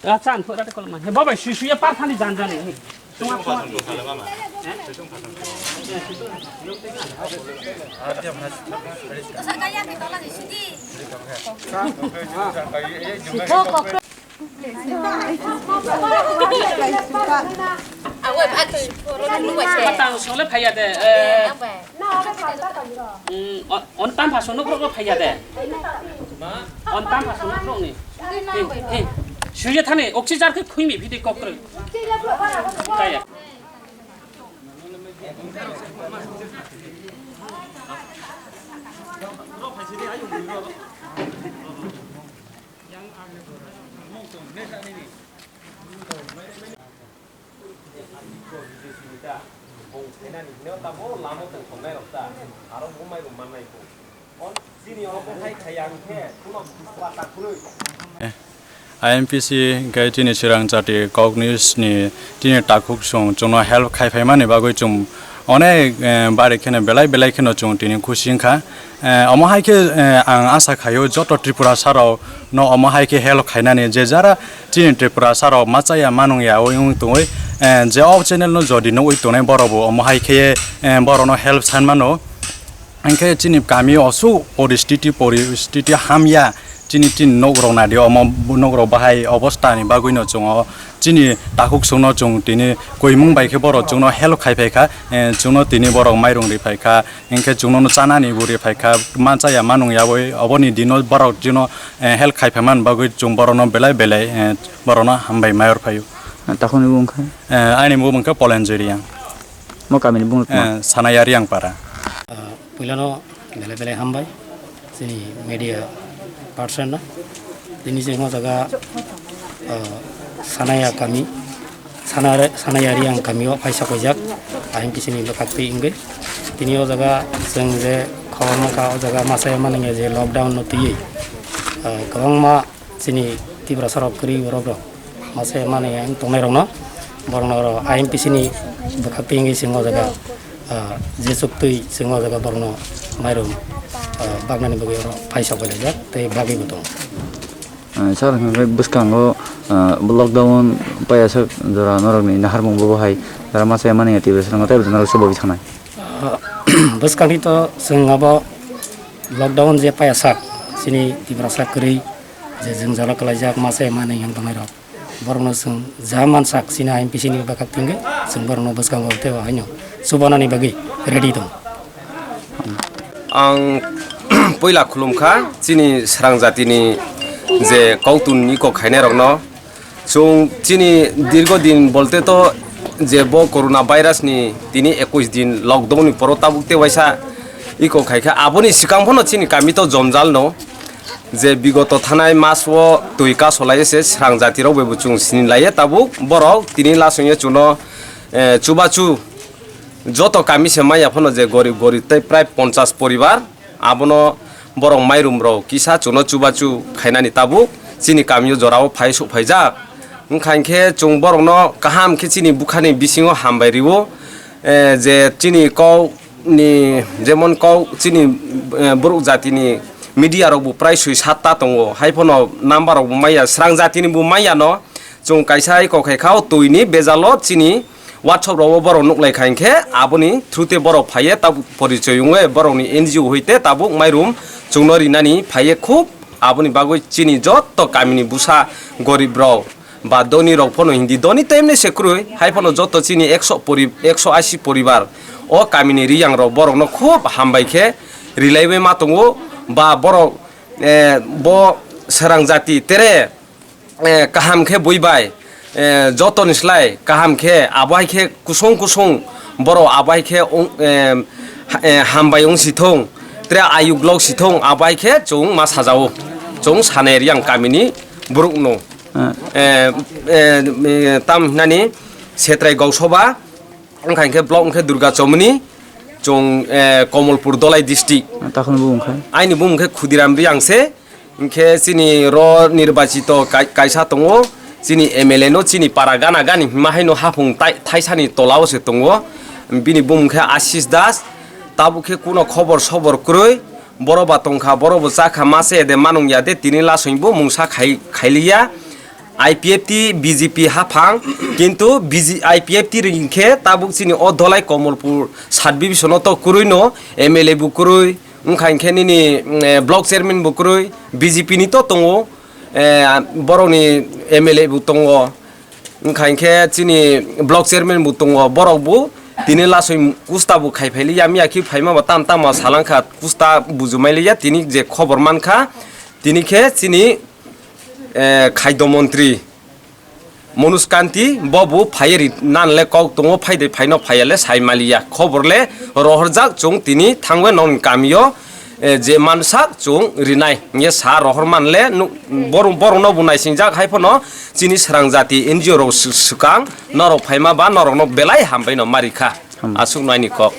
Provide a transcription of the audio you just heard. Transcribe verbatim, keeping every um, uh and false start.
Acha, ang thora te kolma. He, babai, sui sui ya par thani jan jan ni. Tunga tunga. Patang sole phaiya de. Eh. Hmm, o-, on tam phaso nukrok rok phaiya de. On tam phaso nukrok ni. Hey, hey. Suya thani oxygen ke khui mi phidi kok kroi. Kaya. I M P C hwnkhe chini Sirang jati kokni sni chini takhuk song chwngno help khai phaimani bagwi chwng onek, eh, bari kheno belai belai kheno chwng tini khusi wngkha. Eh, omo hai khe, eh, ang asa khaio joto Tripurasa rok no omo hai khe help khainani je jara chini Tripurasa rok ma chaya ma nung ya oi wng tongwi, eh, je o channel no jodi nugwi tongnai borok bo omo hai khe, eh, borok no help san mano. Hwnkhe chini kami o su poristiti, poristiti hamya, chini tin nok rok nadi omo nok rok bahai obostha ni bagwi no chwng o chini takhuk song no chwng tini koimung bai khe borok chwng no help khai phai kha, eh, chwng no tini borok mairung ri phai kha. Hinkhe chwngno no chanani bo ri phaikha, ma chaya ma nung ya bai, oboni dino borok chwngno, eh, help khai phaimani bagwi chwng borokno belai belai, eh, borokno hambai maior phaio. Takhukni bo wngkha? Eh, ani bo wngkha Polenjui Reang. Mo kamini bung tongma? Eh, Sanaya Reang para. Ah, puilano belai belai hambai. Chini media person no. Tini chwng o jaga, ah, Sanaya kami, Sanare-, Sanaya Reang kami o phaisa koijak, I M P C ni bwkhak twi wngwi. Tini o jaga chwng je khobor mankha, o jaga masa mani je lockdown no twiwi, ah, kwbangma chini Tiprasa rok kwrwi borok rok. Mase mani ang tongnai rokno, borokno oro I M P C ni bwkhak twi wngwi chwng o jaga, ah, je chuk twi chwng o jaga borokno mairum, ah, baknani bagwi oro phaisa koilaijak tei bagwi bo tongo. Ah, sir, hwnkhe bwskango, ah, lockdown paiya sak jora norokni naharmung bo hai jora masa mani twi bwskango tei norok se bo thangnai. Ah, bwskangni to chwng abo lockdown je paiya sak chini Tiprasa kwrwi je jwngjalo kwlaijak masa mani yang tongnai rok. Borokno chwng ja mansak chini I M P C ni bwkhak tingwi chwng borokno bwskango tei o haino chubanani bagwi ready tong. Ang puila khulumkha chini srang jatini je kautun ni kok khainai rokno. Chwng chini dirgo din bolte to je bo corona virus ni tini ekush din lockdown ni poro tabuk te waisa iko khaikha, aboni swkang phano chini kami to jonjal no. Je bigoto thanai mas o twi kasolai se srang jati rok bai bo chwng sini lai tabuk borok tini lasong ye chwngno, eh, chubachu joto kami se maya phano je gorib gorib tei prai ponchas poribar abono borok mairum rok kisa chwngno chubachu khainani tabuk chini kami o jora o phai sok phaijak wngkha hinkhe chwng borok no kaham khe chini bwkhani bisingo hambai rio, eh, je chini kok ni jemon kok chini, eh, borok jatini media rok bo prai soi satta tongo, hai phano number rok bo maya, srang jatini bo maya no, chwng kaisa iko khai kha o twi ni bejalo chini WhatsApp rok o borok nuk lai kha hinkhe aboni through te borok phaiye tabuk porichoi wngwi borok ni N G O hoite tabuk mairum chwngno rinani phaiye khub aboni bagwi chini jotto kamini busa gorib rok ba doni rok phano hindi doni temne se kwrwi hai phano joto chini ekso pori-, ekso ashi poribar o kamini riyang rok borokno khub hambai khe rilaiwi ma tongo ba borok, eh, bo srang jati tere, eh, kaham khe bui bai, eh, jotoni slai kaham khe abo hai khe kusung kusung borok abo hai khe ong-, eh, ha-, eh, hambai wng si thung tere ayuk lok si thung abo hai khe chwng ma sajao chwng sanai riyang kamini borok no. Ah. Eh, eh, eh, tam hinani Setrai Gausoba, wngkha hinkhe block wngkhe Durga Chomoni, chwng, eh, Komolpur Dolai district. Takhwni bumung khe? Aini bumung khe Khudiram Riyang se, hinkhe chini ro nirbachito kai-, kaisa tongo, chini M L A no chini para gana gani hima haino haphung tai-, thaisani tolao se tongo, bini bumung khe Ashish Das, tabuk khe kuno khobor sobor kwrwi, Borok ba tongkha, borok bo chakha, masa ya de, manung ya de, tini lasong bo mungsa khai, khailiya. I P F T, B J P haphang, kintu B J, I P F T ring khe tabuk chini o Dholai Komolpur sub division o to kwrwi no, M L A bo kwrwi, wngkha hinkhe nini, mm, eh, block chairman bo kwrwi, B J P ni to tongo, eh, borokni M L A bo tongo, wngkha hinkhe chini block chairman bo tongo, borok bo tini lasoi kusta bo khai phailiya, miya khi phaima bo tam tamo salangkha, kusta bujumai liya, tini je khobor mankha, tini khe chini, eh, khaido montri Manoj Kanti bo bo phaiye ri nan le kok tongo, phai de phaino phaiya le sai maliya. Khobor le rohorjak, chwng tini thangwi non kamio, eh, je mansak chwng rinai. Nge sa rohor man le nu-, borok, borok no bo naisingjak hai phano chini srang jati N G O rok sw-, swkang norok phaima ba norok no belai hambai no marikha. Hambai. Aswk no ani kok.